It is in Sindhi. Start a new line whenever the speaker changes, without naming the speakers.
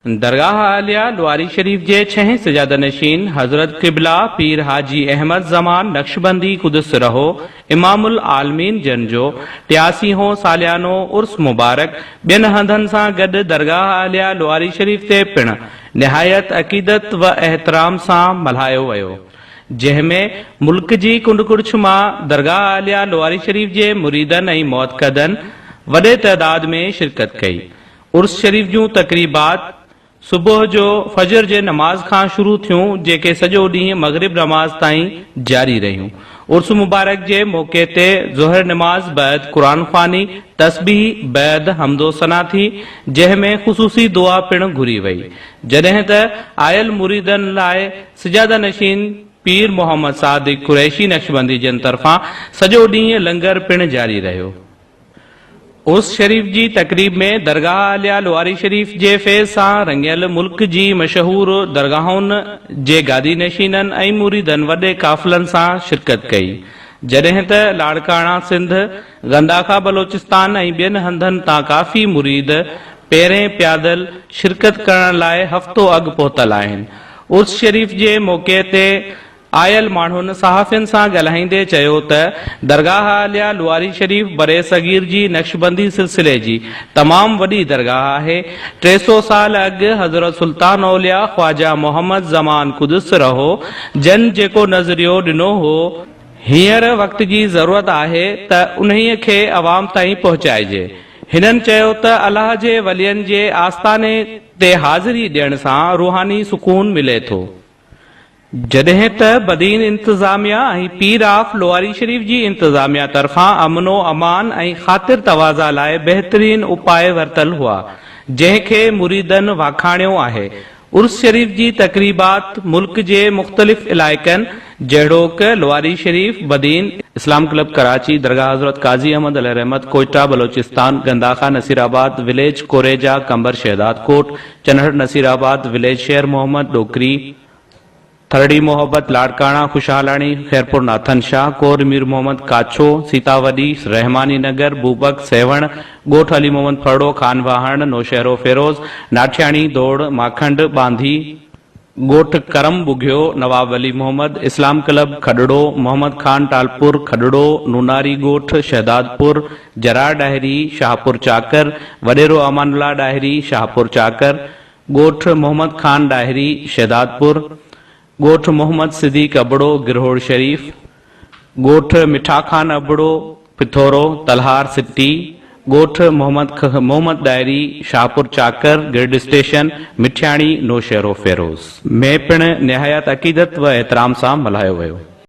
درگاهه عاليه لواري شريف جي ڇهين سجاده نشين حضرت قبله پير حاجي احمد زمان نقشبندي قدس سره امام العالمين جن جو ٽياسيهون ساليانو عرس مبارڪ ٻين هنڌن سان گڏ درگاهه عاليه لواري شريف تي پڻ نهايت عقيدت و احترام سان ملهايو ويو جنهن ۾ ملڪ جي ڪنڊ ڪڙڇ مان درگاهه عاليه لواري شريف جي مريدن ۽ معتقدن وڏي تعداد ۾ شرڪت ڪئي. عرس شريف جون تقريبات صبح جو فجر جي نماز کان شروع ٿيون جيڪي سڄو ڏينهن مغرب نماز تائين جاري رهيون. عرس مبارڪ جي موقعي تي ظهر نماز بعد قرآن خواني، تسبيح بعد حمد و ثنا ٿي جنهن ۾ خصوصي دعا پڻ گهري وئي. جڏهن ته آيل مريدن لاء سجاده نشين پير محمد صادق قريشي نقشبندي جن طرفان سڄو ڏينهن لنگر پڻ جاري رهيو. عرس شريف جي تقريب ۾ درگاهه عاليه لواري شريف جي فيض سان رڱيل ملڪ جي مشهور درگاهن جي گادي نشينن ۽ مريدن وڏي قافلن سان شرڪت ڪئي جڏهن ته لاڙڪاڻا سنڌ، گنداخا بلوچستان ۽ ٻين هنڌن تان ڪافي مريد پيرين پيادل شرڪت ڪرڻ لاء هفتو اڳ پهتل آهن. عرس شريف جي موقعي تي آيل ماڻهن صحافين سان ڳالهائيندي چيو ته درگاهه عاليه لواري شريف برصغير جي نقشبندي سلسلي جي تمام وڏي درگاهه آهي، 300 سال اڳ حضرت سلطان اولياء خواجه محمد زمان قدس سره جن جيڪو نظريو ڏنو هو، هينئر وقت جي ضرورت آهي ته انهيء کي عوام تائين پهچائجي. هنن چيو ته الله جي ولين جي آستاني تي حاضري ڏيڻ سان روحاني سڪون ملي ٿو. جڏهن ته بدين انتظاميا ۽ پير آف لواري شريف جي انتظاميا طرفان امن و امان ۽ خاطر تواضع لاء بهترين اپاء ورتل هئا، جنهن کي مريدن واکاڻيو آهي. عرس شريف جي تقريبات ملڪ جي مختلف علائقن جهڙوڪ لواري شريف، بدين، اسلام ڪلب ڪراچي، درگاهه حضرت قاضي احمد عليه رحمت، ڪوئٽا، بلوچستان، گنداخا، نصيرآباد، وليج ڪوريجا، قمبر شهدادڪوٽ، چنهڙ نصيرآباد، وليج شير محمد، ڏوڪري، ٿرڙي محبت، لاڙڪاڻا، خوشحالاڻي، خيرپور ناٿن شاهه، ڪور مير محمد، ڪاڇو، سيتا وڏي، رحماني نگر، بوبڪ، سيوهڻ، ڳوٺ علي محمد ڦرڙو، خان واهڻ، نوشهروفيروز، ناٺياڻي، دوڙ، ماکنڊ، ٻانڌي، ڳوٺ ڪرم ٻگهيو، نواب ولي محمد، اسلام ڪلب، کڏڙو، محمد خان ٽالپور، کڏڙو، نوناري ڳوٺ، شهدادپور، جراڙ ڏاهري، شاهپور چاڪر، وڏيرو امان الله ڏاهري، شاهپور چاڪر، ڳوٺ محمد خان ڏاهري، شهدادپور، ڳوٺ محمد صديق ابڙو، گرهوڙ شريف، ڳوٺ مٺا خان ابڙو، پٿورو، تلهار سٽي، ڳوٺ محمد محمد ڏاهري، شاهپور چاڪر، گرڊ اسٽيشن، مٺياڻي، نوشهروفيروز. ۾ پڻ نهايت عقيدت و احترام سان ملهايو ويو.